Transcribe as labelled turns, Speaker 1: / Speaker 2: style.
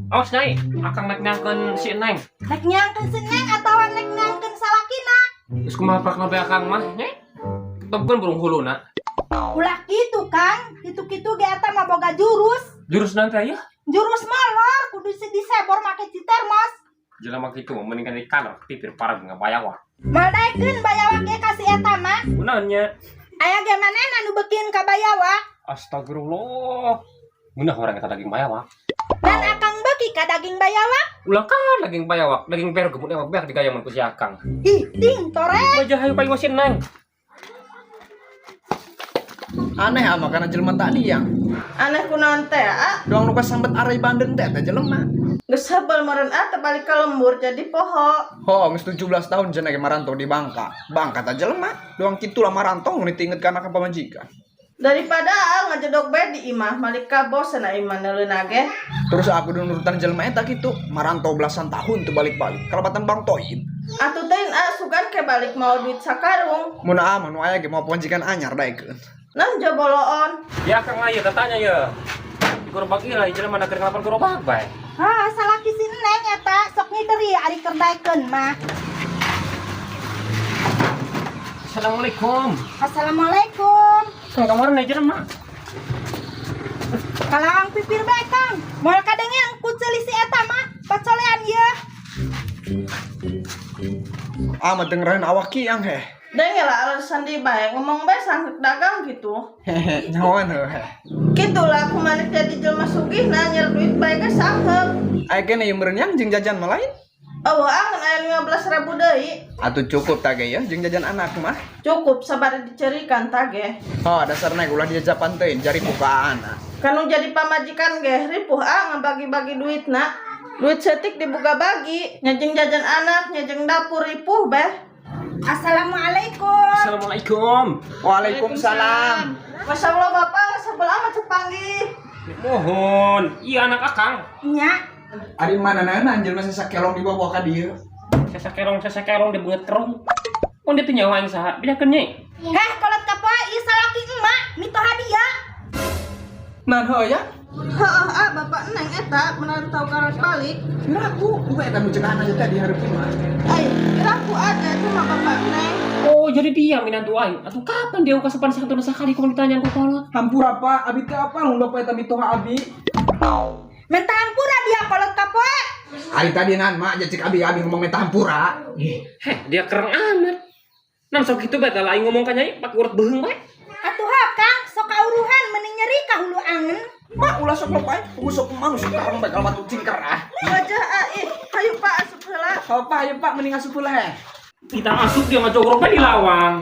Speaker 1: Awas, Nyai, akang naik neangkeun si Neng.
Speaker 2: Nek neangkeun si Neng atawa nek neangkeun salakina?
Speaker 1: Geus kumaha prakna bae akang mah, Nyai? Ketepkeun burung huluna.
Speaker 2: Ulah kitu, Kang. Kitu-kitu ge eta mah boga jurus.
Speaker 1: Jurus nanti aya?
Speaker 2: Jurus molor kudu disebor make citermos.
Speaker 1: Jelema kitu mah mendingan di kantor pipir parah ngabayawak.
Speaker 2: Moal daekeun bayawak ge ka si eta mah.
Speaker 1: Kunaon nya?
Speaker 2: Aya ge manehna nu beukieun ka bayawak.
Speaker 1: Astagfirullah. Ngeunah urang eta daging bayawak.
Speaker 2: Dan akang beuki ka daging bayawak.
Speaker 1: Ulah kan daging bayawak, daging bear gemuk emang beak digayaman ku si akang.
Speaker 2: Ih, ting torek.
Speaker 1: Wajah hayu ka si Neng.
Speaker 3: Aneh ama karena jelema tadi yang
Speaker 4: Aneh kunaon teh, ah?
Speaker 3: Doang nu kasambet arai bandeng teh eta jelema.
Speaker 4: Geus sebel meureun ah teu balik ka lembur jadi poho.
Speaker 3: Oh, geus 17 tahun cenah ge marantau di Bangka. Bangka ta jelema. Doang kitu lah marantau nu inget kana ka pamajikan.
Speaker 4: Daripada ah ngajedog bae di imah malik ka bosen ah imah neuleuna ge.
Speaker 3: Terus aku nurutan jelema eta kitu, marantau belasan tahun teu balik-balik. Kalebatan Bang Toib.
Speaker 4: Atuh teuing ah, sugan ke balik mau duit sakarung.
Speaker 3: Mun aa mah nu aya ge mau pamajikan anyar daekeun.
Speaker 4: Nah joboloon.
Speaker 1: Ya akang aya tatanya ya. Di gerobak ieu lah jelema keur ngelapan gerobak bae.
Speaker 2: Ah, salaki si Neng eta sok ngideri ari keur daekeun mah.
Speaker 1: Assalamualaikum.
Speaker 2: Assalamualaikum.
Speaker 1: Kang kemarin aja jelema.
Speaker 2: Kalawang pipir bae, Kang. Moal kadengean ku ceuli si eta mah, pacolean ieu.
Speaker 3: Ah mah teu ngeraheun awak kiang heh.
Speaker 4: Denge lah alasan di bae ngomong bae sangkeuk dagang gitu.
Speaker 3: Hehe, nyahoan heuh heh.
Speaker 4: Kitu lah aku maneh jadi jelema sugih na nyer duit bae ge sangkeuk.
Speaker 3: Aya kene ieu meureun yang jeung jajan mah lain.
Speaker 4: Eueuh ah, ngan aya 15.000 deui.
Speaker 3: Atuh cukup tage ya jeung jajan anak mah.
Speaker 4: Cukup sabari dicerikan tage.
Speaker 3: Oh, dasarna ulah dijajapan teuing jari bukaan.
Speaker 4: Kanu jadi pamajikan ge ripuh ah ngabagi-bagi duitna. Duit setik dibuka bagi, nyajeng jajan anak, nyajeng dapur ripuh beh.
Speaker 2: Assalamualaikum.
Speaker 1: Assalamualaikum.
Speaker 3: Waalaikumsalam.
Speaker 4: Masya Allah bapak, sebel amat cepanggih.
Speaker 1: Mohon, iya anak akang.
Speaker 2: Nya,
Speaker 3: Ari mana nana jelema sasakelong dibawa ka dieu.
Speaker 1: Sasakerong di beungeut kerong. Mun dia teu nyaho aing saha, bejakeun Nyai.
Speaker 2: Heh, kolot kapoe ieu salaki emak mitoha dia.
Speaker 3: Nan heuh ya.
Speaker 4: Heeh ah, bapak neng eta merantau karas balik.
Speaker 3: Kira aku bukan eta nu ceuk anak teh di hareup imah.
Speaker 4: Ai, kira aku ada itu mah bapak neng.
Speaker 1: Oh, jadi dia minantu aing. Atuh kapan dia kasopan santun sakali kumaha ditanyaan ku kolot?
Speaker 3: Hampura Pak, abi teh apa nu bapak eta mitoha abi?
Speaker 2: Minta hampura dia kolot kapoe.
Speaker 3: Ari tadi nan mak cek abi abi ngomong minta hampura. Ih,
Speaker 1: Heh, dia kereng amat. Nan sok kitu bae tah aing ngomong ka Nyai pake urut beuheung bae.
Speaker 2: Atuh ha, Kang, sok kauruhan meni nyeri ka hulu angen.
Speaker 3: Mak ulah sok lopai, kudu sok manus sekarang bae kalau cingker ah.
Speaker 4: Wajah ah ih, hayu pak asup heula.
Speaker 3: Oh, Pak, ayo Pak mending asup heula heh.
Speaker 1: Kita asup dia ngajogrok bae di lawang.